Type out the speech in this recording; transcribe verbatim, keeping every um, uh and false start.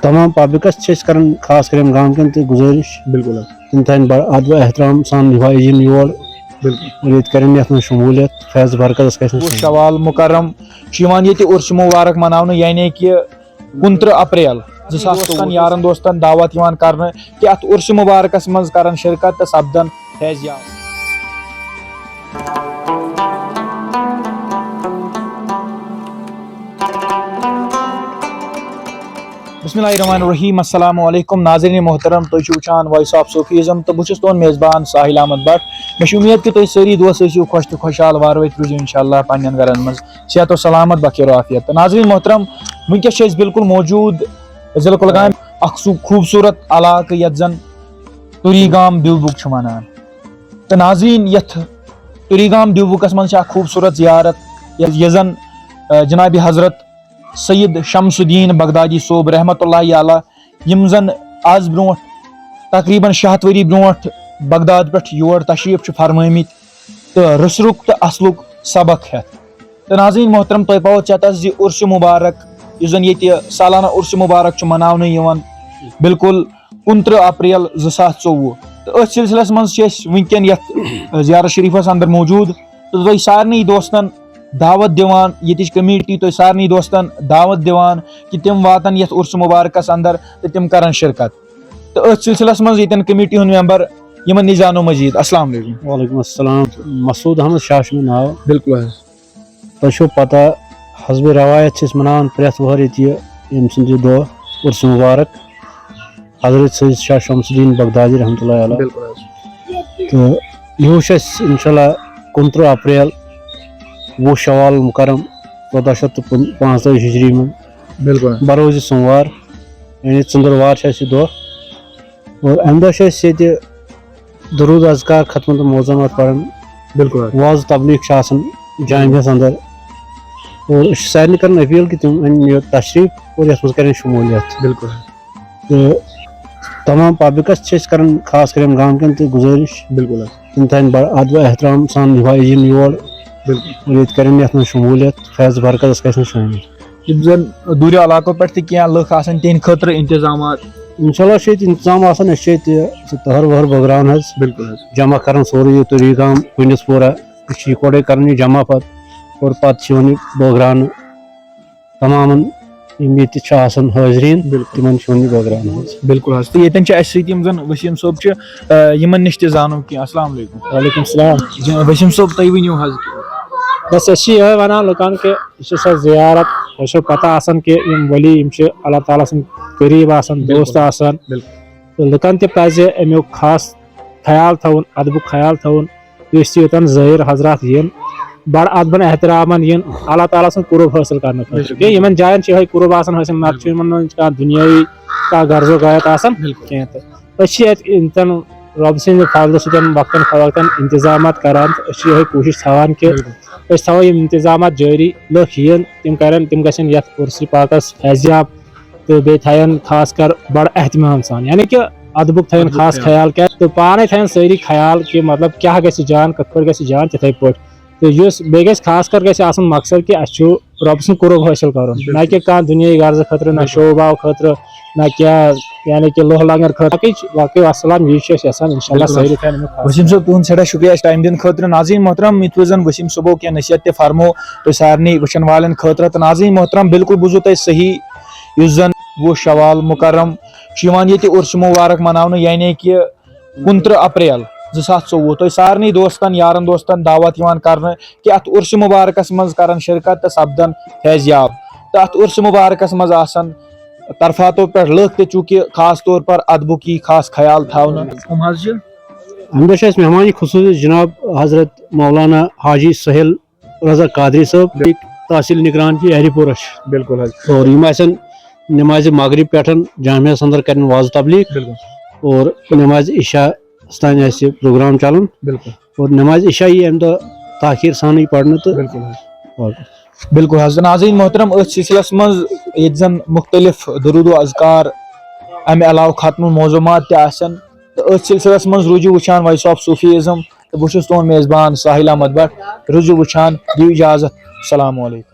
تمام پبلکس چھِ أسۍ کران، خاص کر یِم گامہٕ کٮ۪ن تہِ گُزٲرِش، بِلکُل حظ۔ تِم تھاوَن بڑٕ ادب و احترام سان نِبھٲیِتھ یِن یور، بِلکُل۔ اور ییٚتہِ کرن یتھ منٛز شموٗلیت، فیض برکتس گژھن وُہ سٲنۍ۔ شوال مکرم چھُ یِوان ییٚتہِ عرس مبارک مناونہٕ، یعنی کہِ کُنترٕہ اپریل زٕ ساس ژوٚوُہ۔ یارن دوستن دعوت یِوان کرنہٕ کہِ اتھ عرس مبارکس منٛز کرن شرکت تہٕ سپدن فیض یاب۔ بسم اللہ الرحمن الرحیم۔ السلام علیکم ناظرین محترم، تُہۍ چھِو وٕچھان Voice of Sufism تہٕ بہٕ چھُس تُہُنٛد میزبان ساحل احمد بٹ۔ مےٚ چھِ اُمید کہِ تُہۍ سٲری دوست ٲسِو خۄش تہٕ خۄشحال، وارٕ وٲتۍ روٗزِو انشاءاللہ پننٮ۪ن گرن منٛز صحت و سلامت، بخیر و عافیت۔ تہٕ ناظرین محترم، وٕنکیٚس چھِ أسۍ بالکل موجود ضلع کۄلگامہِ، اکھ سُہ خوٗبصوٗرت علاقہٕ یتھ زن تُری گام دیوبُک چھِ ونان۔ تہٕ ناظرین، یتھ تُری گام دیوبُکس منٛز چھِ اکھ خوٗبصوٗرت زیارت، یۄس، یۄس زن، آ، جناب حضرت سید شمس الدین بغدادی صٲب رحمتہ اللہ علیہ، یِم زن آز برونٛٹھ تقریباً شےٚ ہتھ ؤری برونٛٹھ بغداد پٮ۪ٹھ یور تشریف چھِ فرمٲمٕتۍ تہٕ رٕژرُک تہٕ اصلُک سبق ہٮ۪تھ۔ تہٕ ناظرین محترم، تۄہہِ پاوو چتس زِ عرس مبارک، یُس زن ییٚتہِ سالانہ عرس مبارک چھُ مناونہٕ یِوان، بالکل کُنترٕہ اپریل زٕ ساس ژوٚوُہ۔ تہٕ أتھۍ سلسلس منٛز چھِ أسۍ وٕنکیٚن یتھ زیارت شریفس اندر موجود تہٕ تۄہہِ سارنٕے دوستن دعوت دِوان، ییٚتِچ کمیٹی تۄہہِ سارنٕے دوستن دعوت دِوان کہِ تِم واتن یتھ عرس مبارکس اندر تہٕ تِم کرن شرکت۔ تہٕ أتھۍ سلسلس منٛز ییٚتٮ۪ن کمیٹی ہُنٛد ممبر یِمن نِش زانو مزید۔ السلام علیکم۔ وعلیکم السلام۔ مسعود احمد شاہ چھُ مےٚ ناو۔ بالکل حظ۔ تۄہہِ چھو پتہ، حسب روایت چھِ أسۍ مناوان پرٛٮ۪تھ وُہر ییٚتہِ یہِ، ییٚمہِ سُنٛد یہِ دۄہ عرس مبارک حضرت سید شاہ شمس الدین بغدادی رحمتہ اللہ علیہ۔ بالکل حظ۔ تہٕ یہِ وٕچھ اَسہِ انشاءاللہ کُنترٕہ اپریل، وُہ شوال مکرم، ژۄداہ شیٚتھ تہٕ پانٛژتٲجی ہجری منٛز۔ بالکل۔ بروز سوموار، یعنی ژٔنٛدٕروار چھُ اَسہِ یہِ دۄہ۔ اور اَمہِ دۄہ چھِ أسۍ ییٚتہِ درود اذکار، ختم تہٕ معوذات پران۔ بالکل حظ۔ وعظ تبلیغ چھِ آسان جامعس اندر۔ اور أسۍ چھِ سارنٕے کران اپیل کہِ تِم اَنن یور تشریف اور یَتھ منٛز کرن شمولیت۔ بالکل حظ۔ تہٕ تمام پبلکس چھِ أسۍ کران، خاص کر یِم گامہٕ کٮ۪ن تہِ گُزٲرِش۔ بالکل حظ۔ تِم تھاوَن بڑٕ ادب و احترام سان نِبھٲیِتھ یِن یور۔ بالکل۔ اور ییٚتہِ کرن یَتھ منٛز شمولیت، فیض برکتس گژھن شٲمِل۔ یِم زن دوٗرِ علاقو پٮ۪ٹھ تہِ کینٛہہ لُکھ آسن، تِہنٛدِ خٲطرٕ انتظامات؟ انشاءاللہ چھِ ییٚتہِ انتظام آسان، أسۍ چھِ ییٚتہِ سُہ تہر وہر بٲگراوان حظ۔ بالکل حظ۔ جمع کران سورُے یہِ تُری گام کُنِس پورہ، أسۍ چھِ یِکوَٹَے کران یہِ جمع پتہٕ، اور پتہٕ چھِ یِوان یہِ بٲگراونہٕ تمامن یِم ییٚتہِ چھِ آسان حٲضریٖن، بالکل۔ تِمن چھِ یِوان یہِ بٲگراونہٕ حظ۔ بالکل حظ۔ تہٕ ییٚتٮ۪ن چھِ اَسہِ سۭتۍ یِم زن وسیٖم صٲب چھِ، آ، یِمن نِش تہِ زانو کینٛہہ۔ السلام علیکم۔ وعلیکم السلام۔ جناب وسیٖم صٲب، تُہۍ ؤنِو حظ۔ بس أسۍ چھِ یِہوٚے وَنان لُکَن کہِ یہِ چھِ سۄ زیارت، تۄہہِ چھو پَتہ آسان کہِ یِم ؤلی یِم چھِ اللہ تعالیٰ سٕنٛدۍ قریٖب آسان، بالکل۔ دوست آسان۔ بالکل۔ تہٕ لُکَن تہِ پَزِ اَمیُک خاص خیال تھاوُن، اَدبُک خیال تھاوُن، یُس تہِ یوٚتَن زٲیِر حضرات یِن، بَڑٕ اَدبَن احترامَن یِن اللہ تعالیٰ سُنٛد قُرب حٲصِل کَرنہٕ خٲطرٕ۔ بالکل۔ کہِ یِمَن جایَن چھِ یِہوٚے قُرب آسان حٲصِل، نَتہٕ چھُ یِمَن منٛز کانٛہہ دُنیٲیی کانٛہہ غرض و غایت آسان، بالکل۔ کینٛہہ تہٕ أسۍ چھِ ییٚتہِ یِم تَن رۄب سٕنٛدِ فضلہٕ سۭتۍ وقتاً فوقتاً انتظامات کران تہٕ أسۍ چھِ یِہوٚے کوٗشِش تھاوان کہِ، بالکل۔ أسۍ تھاوو یِم انتظامات جٲری، لُکھ یِن، تِم کرن، تِم گژھن یَتھ عُرسہِ پاکَس فیضیاب تہٕ بیٚیہِ تھاوَن خاص کر بڑٕ اہتمام سان، یعنی کہِ ادبُک تھاوَن ادبُک خاص خیال۔ خیال کیٛاہ تہٕ پانَے تھاوَن سٲری خیال کہِ مطلب کیٛاہ گژھِ جان، کِتھ پٲٹھۍ گژھِ جان، تِتھَے پٲٹھۍ۔ تہٕ یُس بیٚیہِ گژھِ خاص کر گژھِ آسُن مقصد کہِ اَسہِ چھُ رۄب سُنٛد قُرب حٲصِل کَرُن، نہ بالکل۔ کہِ کانٛہہ دُنیٲیی غرضہٕ خٲطرٕ، نہ بالکل۔ شو باو خٲطرٕ، نہ کینٛہہ، یعنی کہِ لوہ لنگر خٲطرٕ۔ باقٕے، باقٕے وسلام، یی چھِ أسۍ یَژھان، اِنشاء اللہ، بالکل۔ سٲری تھاوَن اَمیُک خاص۔ وسیٖم صٲب، تُہُنٛد سٮ۪ٹھاہ شُکریہ اَسہِ ٹایم دِنہٕ خٲطرٕ۔ ناظریٖن محترم، یِتھ پٲٹھۍ زَن وسیٖم صٲبو کینٛہہ نصیحت تہِ فرمو تۄہہِ سارنٕے وٕچھَن والٮ۪ن خٲطرٕ۔ تہٕ ناظریٖن محترم، بالکل بوٗزوُ تۄہہِ صحیح، یُس زَن وُہ شوال مُکرم چھُ یِوان ییٚتہِ عُرسہِ مُبارک مَناونہٕ، یعنی کہِ کُنترٕہ اپریل زٕ ساس ژوٚوُہ۔ تۄہہِ سارنٕے دوستن، یارن دوستن دعوت یِوان کرنہٕ کہِ اتھ عُرسہِ مُبارکس منٛز کرن شرکت تہٕ سپدن فیض یاب۔ تہٕ اتھ عُرسہِ مُبارکس منٛز آسن طرفاتو پٮ۪ٹھ لُکھ تہِ، چوٗنٛکہِ خاص طور پر ادبُک یی خاص خیال تھاونہٕ۔ کٕم حظ چھِ؟ امہِ دۄہ چھِ اَسہِ مہمان خصوٗصی جناب حضرت مولانا حاجی سہیل رضا قادری صٲب، تحصیل نگران چھِ ہری پورہ۔ بالکل حظ۔ اور یِم آسن نمازِ مغرب پٮ۪ٹھ جامعس اندر کرن واز تبلیغ۔ بالکل۔ اور نمازِ عشاء تام آسہِ پروگرام چلان۔ بالکل۔ اور نمازِ عشاء یی امہِ دۄہ تاخیر سانٕے پرنہٕ تہٕ بالکل حظ۔ اور بالکل حظ۔ ناظرین محترم، أتھۍ سلسلس منٛز ییٚتہِ زن مختلف درود و اذکار، امہِ علاوٕ ختم موضوعات تہِ آسن، تہٕ أتھۍ سلسلس منٛز روٗزِو وٕچھان Voice of Sufism۔ تہٕ بہٕ چھُس تُہُنٛد میزبان ساحل احمد بٹ۔ روٗزِو وٕچھان، دِیِو اجازت۔ السلام علیکم۔